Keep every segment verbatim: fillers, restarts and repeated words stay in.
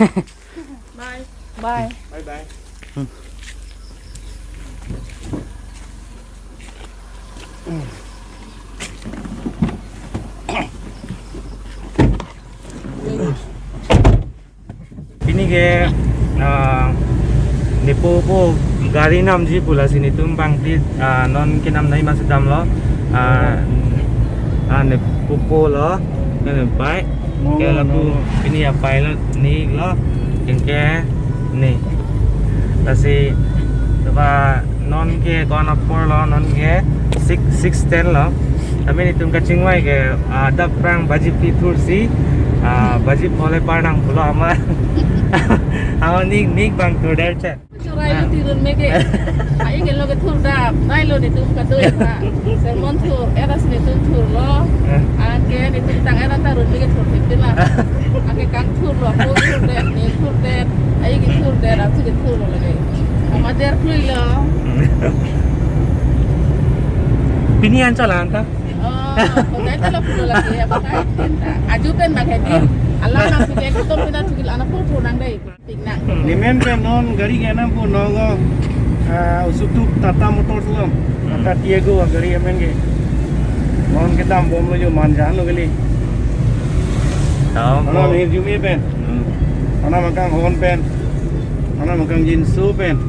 Bye. Bye. Bye bye. Pini ke, ah, nepo po gari namji pu lasi netum bangti, ah, non kenamnei ma sedamlo. Ah, ah, nepo po lo, ne pai. Mo, ke mo, lapu mo. Pini apai lo, ne lo, kengke ne. Lasi, coba non ke ko-an apor lo, non ke six, six ten lo. Kami netum kachingvai ke, ah, adap prang baji phli thursi, ah, baji pho le parnang pulo ama. Ama nik, nik bang thur der che. Churai lo tirun meke. Ai ke lo ke thur da, nai lo netum kadoi ta. Sermon thur, era si netum thurlo. Eh. Anke netum tang era ta run meke thur thip la. Anke kang thurlo, ko thur de, ne thur de, ai ke thur de, ra si ke thurlo lagi. Ama der klui lo. Pini an chalan ta? Oh, hotai ta lo pulo lagi, apa tai pen ta. Aju pen bang hedi. Allah na suke kutum pina sukil anak pun pulang dai. Tik na. Nemen pen non gari ke nam pu Nagaon, ah, Usutuk Tata Motors lo. Tata Tiago gari amen ke. Non kedam bom lo jo manjan lo kali. Tahu. Ano ko. Ni Jumi pen. Hmm. Ano makang Hon pen. Ano makang Jinsu pen.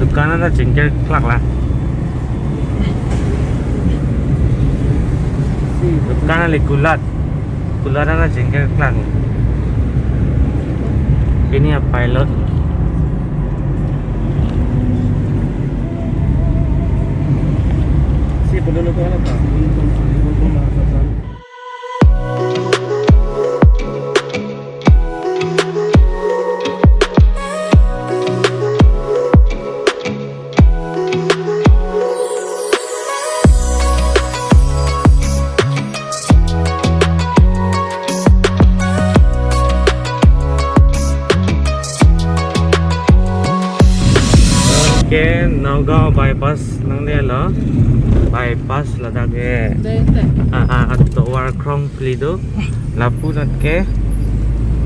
Dukan an ta chingkir klak la. Dukan an le kulat. Kulat an ta chingkir klak. Pini apai lo. Si pedulu ko ala ta. Ke Nagaon bypass nangdelo. Bypass ladak ke. Dei, dei. Ah, ah, ah, tovar krong phli do. Lapu nat ke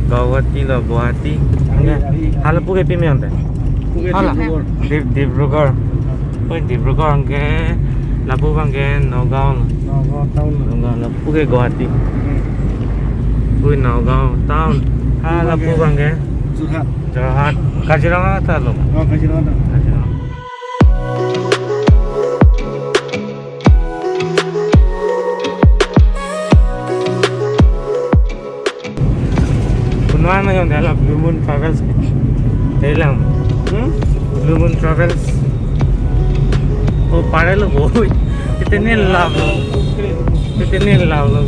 Guwahati lo, Guwahati. Ari, ari, ari. Hala pu ke pimi ante? Pu ke hala. Dibrugarh. Dib-, Dibrugarh. Oi, Dibrugarh ke lapu bang ke Nagaon lo. Nagaon town lo. Nagaon lapu ke Guwahati. Hmm. Oi, Nagaon town. Ha, lapu bang ke Jorhat. Jorhat. Kaziranga ta lo. Oh, Kaziranga ta. Kaziranga. Kunwan na yon dala Blue Moon Travels. Dalam. Hmm? Blue Moon Travels. Oh, pare lo bo. Kitne lab lo. Kitne lab lo.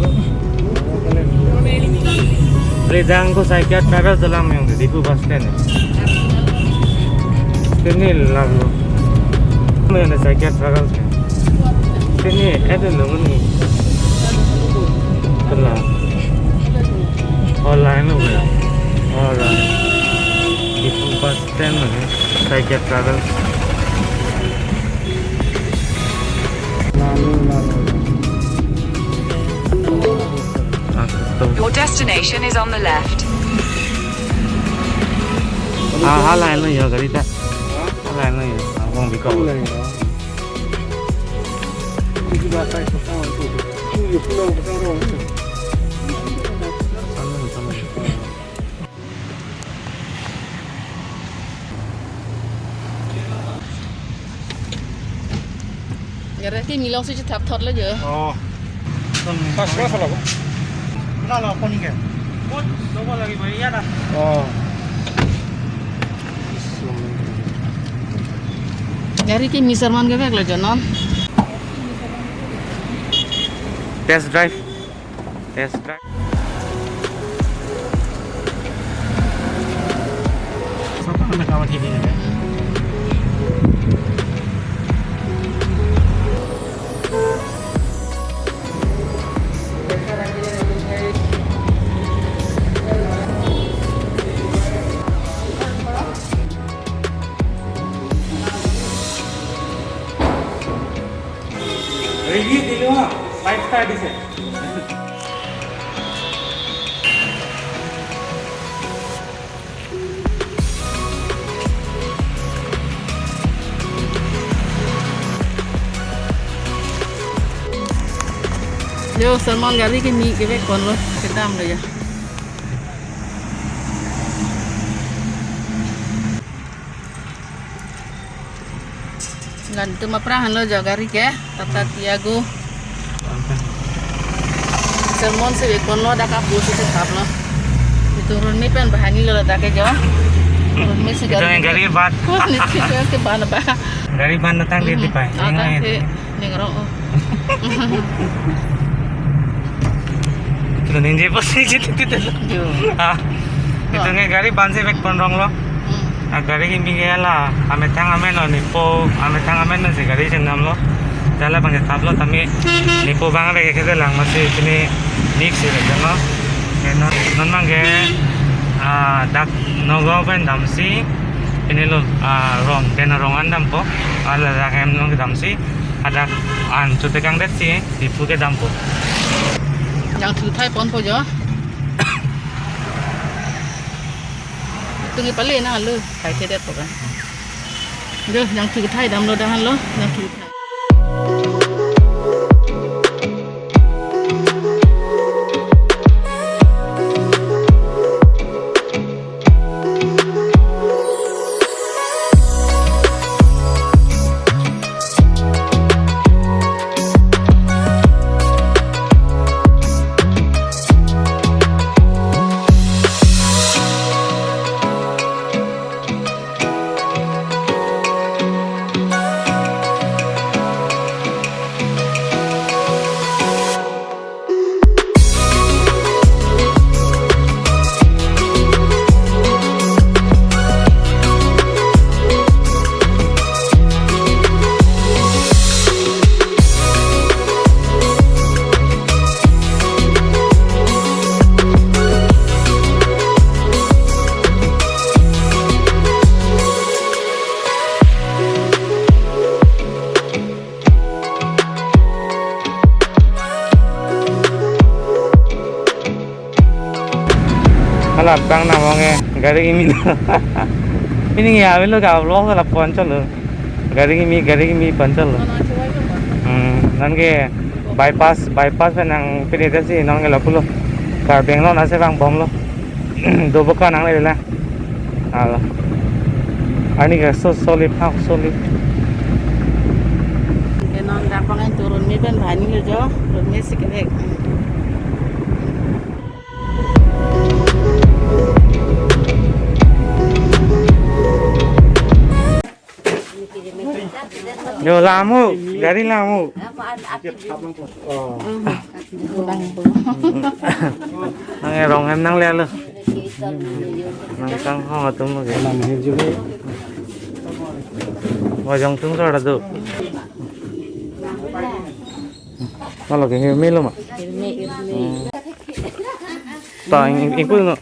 Ledang ko Saikia Travels dalam yang di Diphu bus stand. Kitne lab lo. Yang Saikia Travels. Sini, eh, dulu ni. Telah. Online lo ya. Alright. Diphu bus stand lo ni. Saikia Travels. Lalu, lalu. Ah, betul. Your destination is on the left. Ah, ha line lo ya gari ta. Ha? Ha line lo ya. Ah, wrong because. Line lo. Gari kimi alongsi chethap thot lo jo. Oh. Pas, pas, pas. Lalo, apa ni ke? Bot, coba lagi bayar dah. Oh. Gari kimi sermon kevek lo jo non. Test drive. Test drive. Sapa nama kawan ini ya? Review দিলো হা, five star দিছে। Yo, Sermon gari kimi kevek ponlo, kedam lo ya. Ngan tu mapra hanlo jo gari ke, Tata Tiago. Sermon si vek ponlo, dak apu si chetaplo. Itum runme pen banghini lo dak ke jo. Runme si itum gari yang gari ban. Nisi ke ke ban ba. Gari ban datang di Mhm. di pai. Ah, Yang tak lain. ke. Ning rong, oh. Itu ning je pasti jadi itu lo. Jo. Ah. Itu Oh. nge gari ban si vek pon rong lo. Hmm. Ah, gari kimi ke la, amethang amen lo nipo, amethang amen lo si gari chenam lo. Jala bang chetap lo tame nipo bang vek ke lang masi pini mix si vek lo. Ke non, non bang ke, ah, dak Nagaon pen damsi pini lo, ah, rong, den rong an dampo. Ala dak hem non damsi. Hadak an chute kangdet si, Diphu kedampo. Jangthu thai ponpo jo. Itum ke pale na lo, thai thedet po kan. Jo, jangthu thai damlo dak hanlo, jangthu thai. Hala bang nang ong e, gari kimi. Ini ya, velo ga vlog la pon chalo. Gari kimi, gari kimi pon chalo. Hmm, non ke bypass, bypass pen nang pini si non ke lapulo. Karbi Anglong nasi bang bomlo. Dobo ka nang le la. Alo. Arni ke so solid, ha solid. Ke non dak bang itum runme pen banghini lo jo, runme si kevek. Yo, lamu, gari lamu. Nang erong hem nang le alo. Nang kanghong atum lagi. Bojong tung sar adu. Malo ke hirmi lo ma. Hirmi, hirmi. Ta ing-, ingkoi no.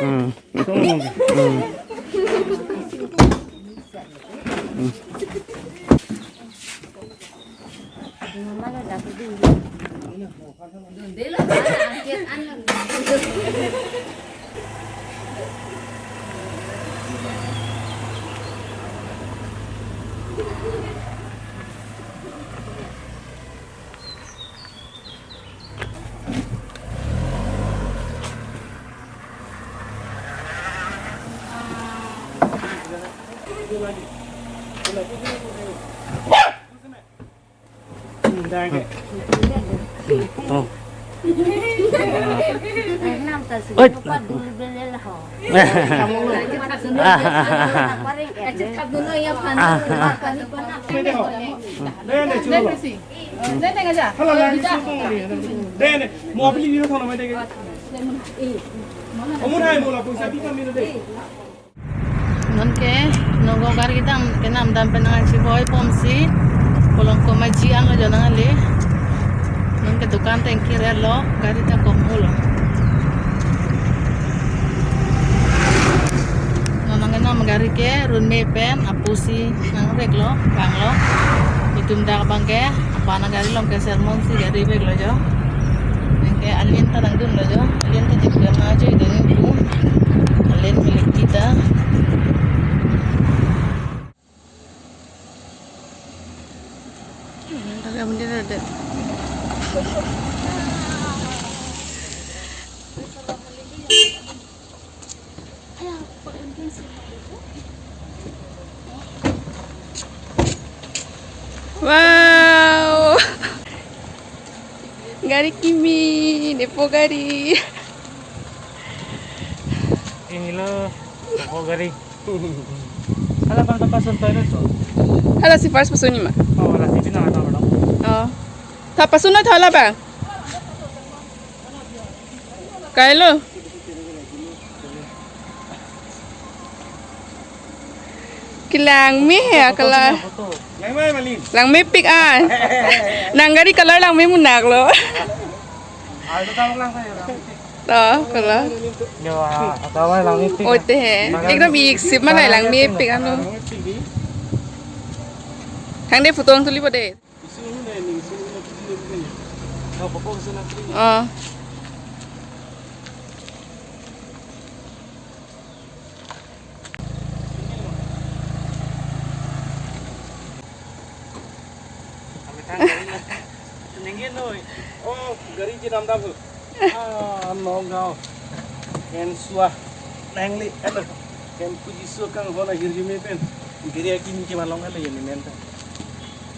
Hmm. Hmm. Oh. Oi. Non ke, Nagaon gari kedam, kenam dam pen nangchivoi ponsi, Polongko Maji anlo jo nangli. Non ke dukan tengkir lo, gari ta kom ulo. Non nang kenam gari ke, runme pen, apusi, nangveklo, banglo. Itum dak bang ke, apana gari along ke Sermon si gari veklo jo. Nang ke alin ta nangdunlo jo, alin ta tik jam ajo idun ipu. Alin Gari kimi, nepo gari. Ini lo, nepo gari. Hala pan papasun tayo na so. Hala si first pasun ni ma. Oh, hala si pina na madam. Oh. Tha pasun na tha hala ba. Kailo. Kelang me he akala. Langmepik ah. Nang gari color langme munak lo. To, color. Yo, ah, atau langmepik. Oh, te he. Ekdom iksip mana langmepik anu. Hang de photo ang tuli po de. Oh. Oh, gari chinam dam hu. Ah, Nagaon. Pen sua. Nangli, alo. Pen puji su kang hona hirjume pen. Gari akimi kemalong alo ya ni men ta.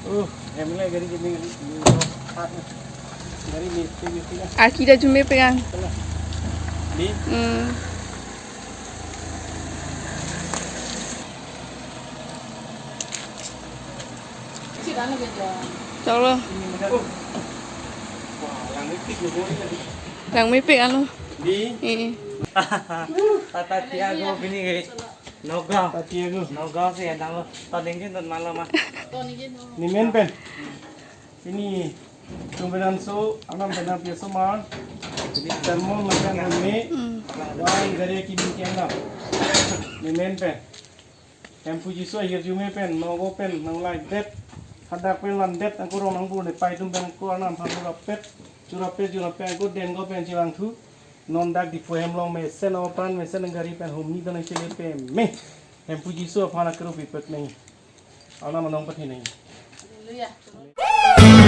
Uh, M L A gari kimi, kimi, kimi, gari ni, kimi, kimi. Aki da jume pegang. Di? Hmm. Chalo. Langmepik anu. Di? Eh. Tata Tiago pini ke. Nagaon. Tata Tiago. Nagaon si adang lo. Tadeng jin ton malo ma. Ni men pen. Pini tum pen anso, anam pen api asomar. Pini termon makan kami. Hmm. Wai gari kimi kelang. Ni men pen. Hemphu Jisu ahirjume pen, Nagaon pen, nanglai det. Hadak pen lan det, angko rong nang bur ne pai tum pen angko anam hambur apet. Jurapet, jurapet, angko den ko pen chilang thu. Non dak Diphu hem along mesen, apran mesen gari pen hum ni dan chele pe me. Hemphu Jisu aphan akero pipet me. Anam anong pathe nai. Hallelujah.